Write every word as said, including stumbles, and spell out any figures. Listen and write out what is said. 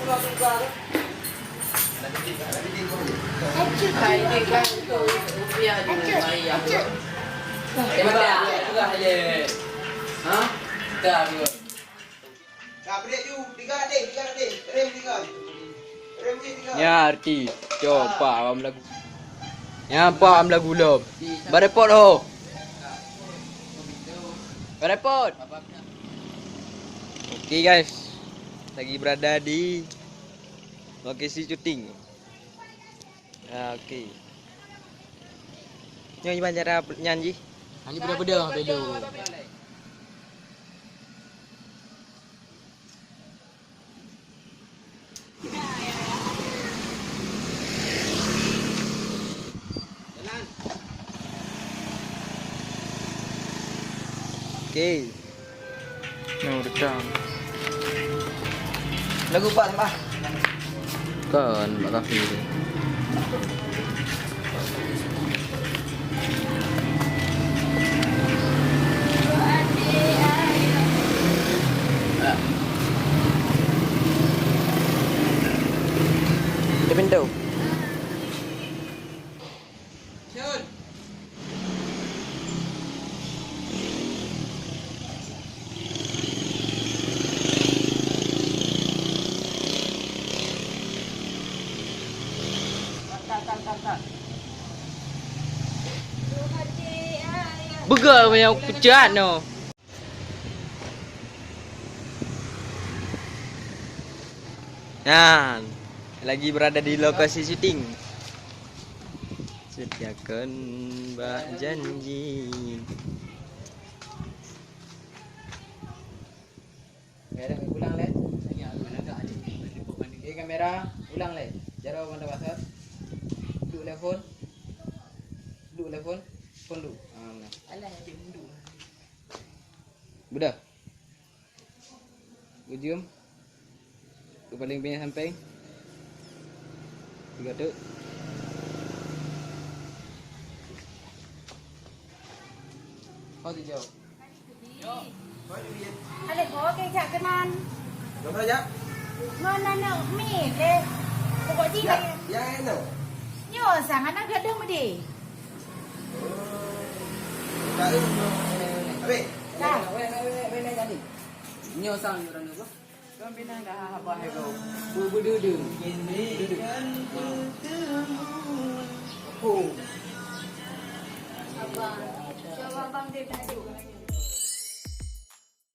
Nyan artis, coba awam lagu. Nyan apa awam lagu lom? Barepot ho. Barepot. Oke guys, lagi berada di lokasi syuting. Ah, oke. Nyoe gimana cara nyan jih? Hanya beda-beda belo. Oke. Nyoe udah. Lagu pat sambah. Kan, Mak Kafi tu. Di pintu. Beuga nyang peucat nyoe. Nah, lagi berada di lokasi syuting. Setiakan bak janji. Ulang leh. Okey, kamera, ulang leh. Jaroe mata kasar. Duduk leh phone. Duduk leh phone. Phone duduk. Ah, nah. Alah, dia duduk. Budah. Ujum. Keupaling pinggir sampéng. Tiga tuk. Oh, tujuh. Alah, ho keu jak keunan. Gambar jak? Ngon aneuk mi lé. Pokok jih ya, lagi. Ya, ya, no. Nyoe sang aneuk gadong meudeh. Habis? Dah. Nyoe sang nyoe dah nyoe. Kan pinang dah habah ya kau. Bu, bu, du, du. Du, du. Oh. Abang. Cuba abang dia tajuk lagi.